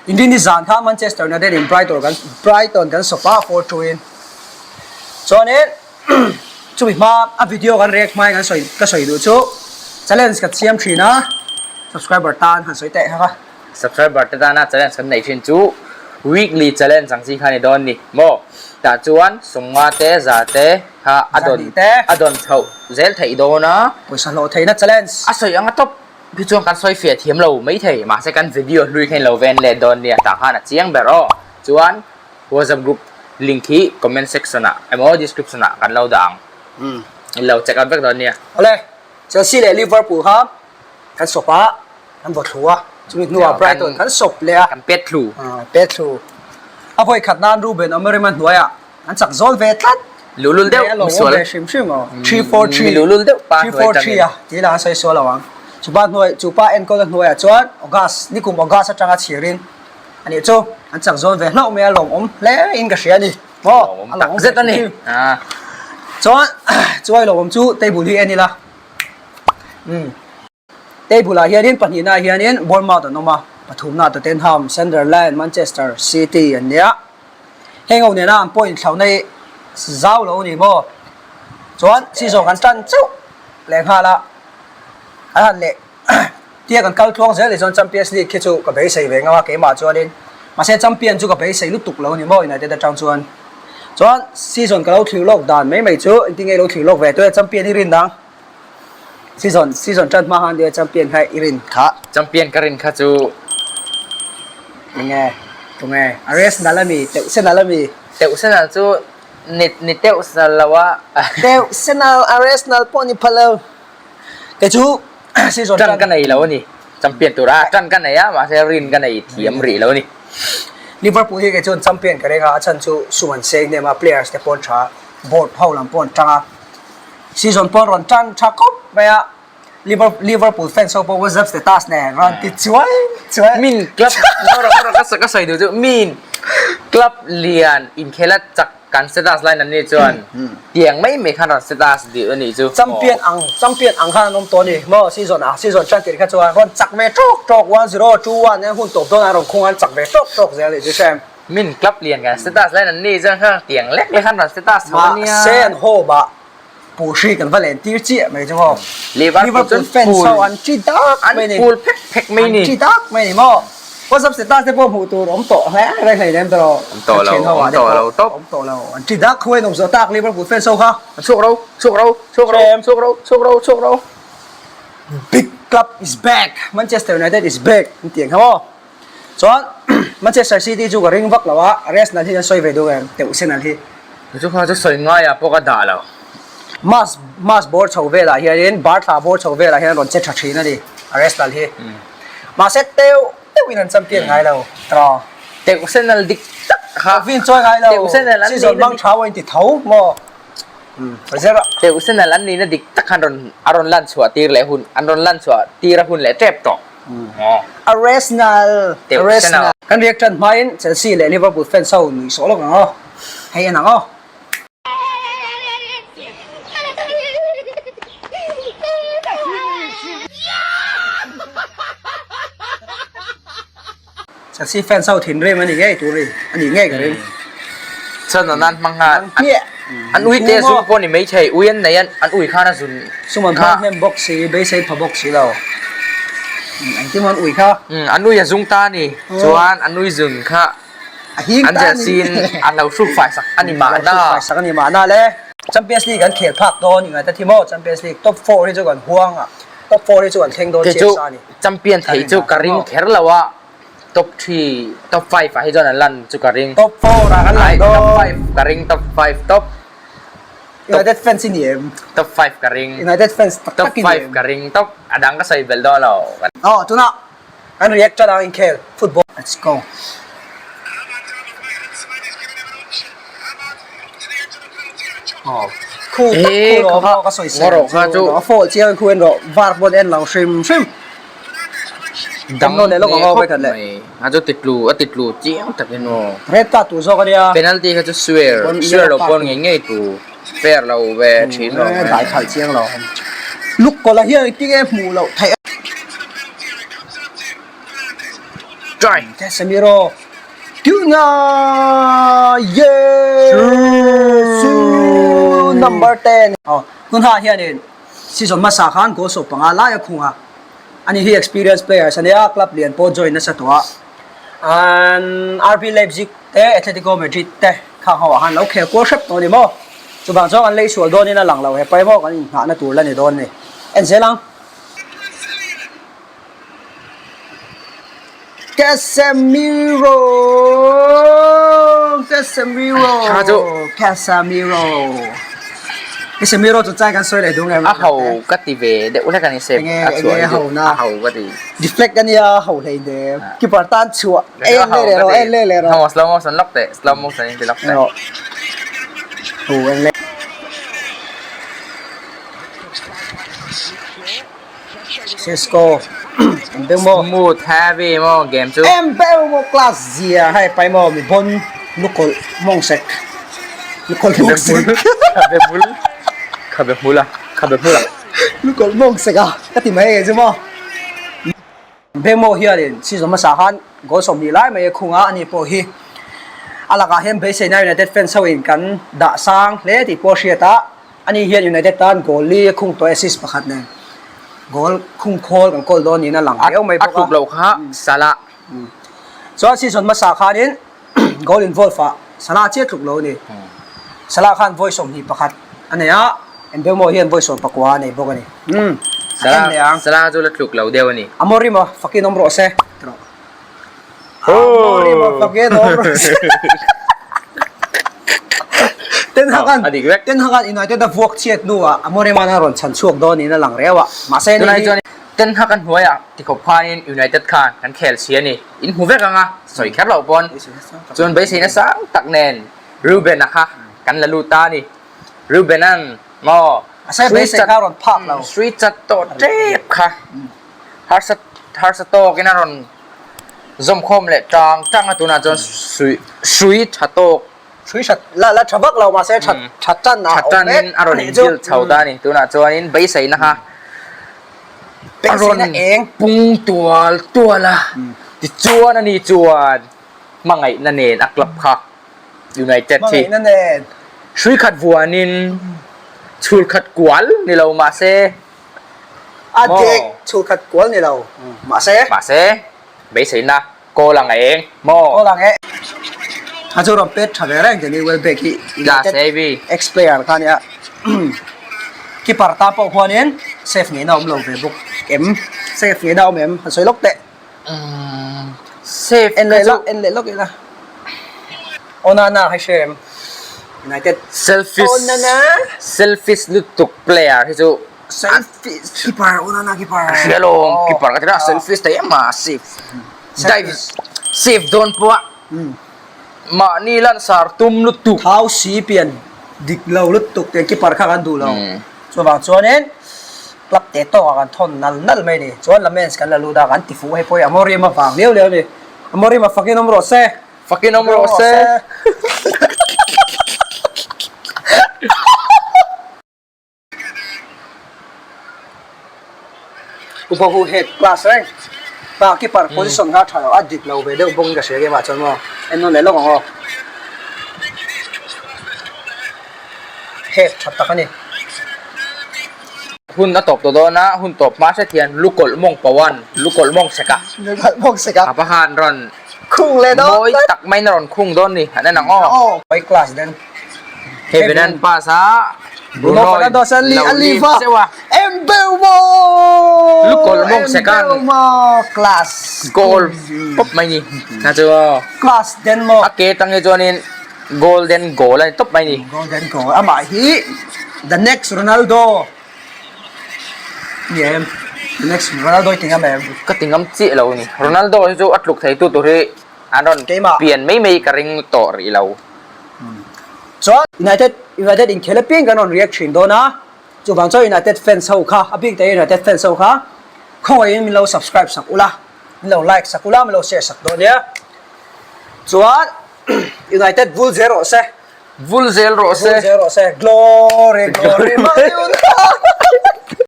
Inrinni zan kha Manchester United in Brighton kan Brighton kan sawp a 4-2 in. Chuanin chumi hma a video kan react hmain kan sawi ka sawi duh chu challenge ka siam thin a subscriber tan han sawi teh kha kha. Subscriber te tana challenge kan neih thin chu weekly challenge ang chi kha ni dawn ni maw? Tah chuan sawmnga te za te kha a dawn a dawn chhoh zel theih dawn a. Pawisa hlawh theihna challenge. A sawi anga tawp hi chuan kan sawi fiah thiam lo maithei mahse kan video hlui kha in lo ven let dawn nia tah khan a chiang ber aw. Chuan WhatsApp group link hi comment section ah emaw description ah kan lo dah ang. In lo check out vek dawn nia. Awle, Chelsea leh Liverpool kha kan sawp a, kan vaw thlu a, chumi hnuah Brighton kan sawp leh a. Kan pet thlu. Pet thlu. A vawi khat nan Ruben Amorim a hnuaiah an chak zawl ve tlat. Luhlul deuh misual. Ve hrim hrim aw. 3-4-3. Luhlul deuh pa hnuai tangin. 3-4-3 a ti la an sawi sual lo ang. Chupa hnuai, chupa enkawl a hnuaiah chuan August, nikum August atanga chhirin Anih chu an chak zawn ve hlauh mai a lawmawm hle in ka hria a ni. Maw? A lawmawm zet a ni. Chuan chuai lawmawm chu table hi en ila. Umm. Table ah hianin pahnihna ah hianin Bournemouth an awm a, pathumna Tottenham, Sunderland, Manchester City an nia. Heng ho nena an point thlauhna hi zau lo a ni maw? Chuan season kan tan chauh lehnghal a, an han leh Tia kan kal tluang zel ni chuan Champions League khi chu ka beisei ve ngam a keimah chuanin mahse champion chu ka beisei lutuk lo ni maw United atang chuan. Chuan season ka lo thlir lawk dan mai mai chu engtin nge i lo thlir lawk ve tawh e champion i rin dang season season tan hma khan tia champion kha i rin kha. Champion ka rin kha chu Enge tunge Arsenal ami Teuhsenal ami. Teuhsenal chu ni ni Teuhsenal lo a. Teuhsenal Arsenal pawh ni pha lo. Kei chu season Ṭan ka nei lo a ni. Champion tur a ṭan ka nei a, mahse rin ka nei thiam rih lo a ni. Liverpool hi kei chuan champion ka reng a, a chhan chu sum an seng hnem a, players te pawh an ṭha, board ho lam pawh an ṭang a, season pawh an rawn ṭan ṭha khawp mai a, Liverpool fans ho pawh WhatsApp status nen rawn ti chuai chuai. Min club ka sawi duh chu min club lian inkhela chak Kan status line an nih chuan tiang mai mai khan rawn status dih a nih chu. Champion ang champion ang khan an awm tawh a ni maw season ah season tan tirh kha chuan rawn chak ve tawk tawk 1-0 2-1 nen hun tawp dawn ah rawn khung an chak ve tawk tawk zel a nih chu hrem. Min club lian kan status line an nih chuan kha tiang lek lek khan rawn status tho a nia. Mahse an home ah Puhri kan va len tir chiah mai chu maw. Liverpool fans ho an chi dak mai ni. An phul phek phek mai ni. An chi dak mai ni maw. WhatsApp status te pawh hmuh tur awm tawh hle reng hlei nem tawh. Awm tawh lo, awm tawh lo tawp. Awm tawh lo. An chi dak khuai an awm zawh tak Liverpool fans ho kha. An chhuak ro, chhuak ro, chhuak ro, chhuak ro, chhuak ro, chhuak ro. Big club is back. Manchester United is back. An ti ang kha maw. Chuan Manchester City chu ka ring vak lo a, Arsenal hi an sawi ve duh em? Teuh Senal hi. Chu kha chu sawi ngaiah pawh ka dah lo. Mas mas bawr chho velah hianin bar thla bawr chho velah hian rawn che tha thin a ni Arsenal hi. Mahse teuh teuhin an champion ngai lo tawh. Teuh Senal dik tak kha. Trophy an chawi ngai lo. Teuh Senal an Season hmang tha a inti tho maw? Reserve. Teuh Senal an nihna dik tak khan rawn a rawn lan chhuah tir leh hun an rawn lan chhuah tir a hun leh tep tawh. Arsenal Arsenal Kan react tan hmain Chelsea leh Liverpool fans ho nuih sawh lawk ang aw. Hei en ang aw. Chelsea fans ho thinrim a ni ngei tur i a nih ngei ka ring. Chuan an an hmang nghal. An ui te zung pawh ni maithei ui an nei a an ui khan a zun Sum an hmang hnem bawk si beisei pha bawk si lo. Engtin maw an ui kha? An ui a zung ta a ni. Chuan an ui zun kha a hing ta a ni. An Chelsea in an lo hruk fai sak a ni mahna. An lo hruk fai sak a ni mahna le. Champions League an khel phak dawn i ngaihta thi maw Champions League top 4 hi chu kan huang a top 4 hi chu an thleng dawn chiah sa a ni. Champion thei chu ka ring kher lo a, top 3, top 5 ah hi chuan an lan chu ka ring. Top 4 ah kan lang dawn. Top 5 ka ring, top 5, top. United fans i ni em? Top 5 ka ring. United fans tak tak i ni em? Top 5 ka ring, top a dang ka sawi belh dawn lo. Aw tunah kan react tan ang inkhel football. Let's go. Aw khu tak khu lo maw ka sawi sel chu a fall chiang khu en rawh var pawn en lo hrim hrim. Dang leh lawk ang aw vek le. A chu titlu a titlu chiang takin aw. Red card tur zawk a nia. Penalty kha chu swear swear lo pawn ngei ngei tu fair lo ve thin lo. Dai khalh chiang lo. Luk kawla hian engtin nge hmuh loh theih. Try. Casemiro. Cunha! Yes! Number 10. Oh, Cunha hianin season hmasa khan goal sawp panga lai a khung a. Ani hi experience players ania club lian pawh join nasa tawh a. An RB Leipzig te Atletico Madrid te khang ho ah khan lo khel kual hrep tawh a ni maw? Chuvang chuan kan lei sual dawnin a lang lo he pawimawh kan inngahna tur la ni dawn a ni. En zel ang. Casemiro Casemiro Casemiro Casemiro chu chai kan sawi leh duh ngei A ho ka ti ve deuh hlek a ni sep a chhuah hi chu a ho ka ti. Deflect a nia ho hlei hle keeper tan chhuah en leh leh rawh en leh leh rawh. Slow motion lawk teh slow motion in ti lawk teh. Ho en leh. Sesko Mbeumo Smooth heavy maw game chu. Mbeumo class zia hei pai maw mi bon lukawlh mawng sek lukawlh mawng sek Khabe hmul khabe hmul a khabe hmul a. Lukawlh mawng sek a ka ti mai ngei chu maw. Mbeumo hianin season hmasa khan goal 20 lai mai a khung a ani pawh hi a lakah hian beiseina United fans ho in kan dah sang hle tih pawh a hriat a. Ani hian United tan goal li a khung tawh assist pakhat nen goal khung khawl kan kawl dawn niin a lang riau mai bawk a. A tluk loh kha Salah. Chuan season hmasa khanin goal involve ah Salah chiah tluk lo a ni. Salah khan vawi 21 a nei a, Mbeumo hian vawi 19 a nei bawk a ni. Salah Salah chu la tluk lo deuh a ni. Amorim a fakin awm rawh se. Amorim a fakin awm rawh se. Ten Hag an Ten Hag an United a vuak chhiat hnuah Amorim an a rawn chhan chhuak dawn niin a lang reuh a. Mahse Tunah hi chuan Ten Hag an hnuaiah tikhawp khanin United khan kan khel si a ni. In hmu vek ang a, sawi kher loh pawn. Chuan beiseina sang tak nen Ruben-a kha kan la lut ta a ni. Ruben-a'n maw Sri chat tawh tep kha harsa harsa tawkin a rawn zawmkhawm leh tang tang a tunah chuan sui sui tha tawk Sui tha la la tha vak lo mahse tha tha tan a awm mek a rawn in build chho ta a ni tunah chuanin beiseina kha a rawn pung tual tual a tichuan ani chuan hmangaihna nen a club kha United hi Hmangaihna nen. Hrui khat vuanin chhul khat kual ni lo mahse A dik chhul khat kual ni lo mahse. Mahse beiseina kawl ang eng maw. Kawl ang e. A chu rawn pet tha ve reng Danny Welbeck hi United ex player kha nia. Keeper tan pawh khuanin safe ngeina awm lo ve bawk em? Safe ngeina awm em? Han sawi lawk teh. Safe En leh lawk en leh lawk ila. Onana hi hre em? United. Selfish Onana. Selfish lutuk player hi chu Selfish keeper Onana keeper. Ka hria lawm keeper ka ti a selfish thei em a safe dive safe dawn pawh a mahni lansar tum lutuk. Thau si pian dik lo lutuk tiang keeper kha kan duh lo. Chuvang chuanin Club te tawkah kan thawn nal nal mai a ni. Chuan Lamens kan la lut a, kan ti fuh hei pawh hi Amorim a vang liau liau a ni. Amorim a fakin awm rawh se. Fakin awm rawh se. Upa hu head class reng. Pa keeper position kha tha lo a dik lo ve deuh bawkin ka hria keimah chuan maw. En nawn leh lawk ang aw. Head tha tak a ni. Hun a tawp tawh dawn a, hun tawp hma hret hian lu kawlh mawng pawan lu kawlh mawng sek a. Lu kawlh mawng sek a. A pahan rawn khung leh dawn mawi tak maiin a rawn khung dawn ni han en ang aw. Aw mawi class den. Hei Venan pass a Bruno Fernandes a li a live a. Zeuh a. Mbeumo! Lu kawlh mawng sek a. Mbeumo class. Goal pawp mai ni. Na chu aw. Class den maw. A ke tang hi chuanin Golden goal a ni tawp mai ni. Golden goal amah hi the next Ronaldo ni em? The next Ronaldo i ti ngam em? Ka ti ngam chiah lo ni. Ronaldo hi chu a tluk theitu tur hi an rawn pian mai mai ka ring tawh rih lo. Chuan United United inkhel apiang kan rawn react thin dawn a, chuvang chuan United fans ho kha a bik takin United fans ho kha khawngaihin min lo subscribe sak ula, min lo like sak ula, min lo share sak dawn nia. Chuan United vul zel rawh se. Vul zel rawh se. Vul zel rawh se. Glory, glory, Man United.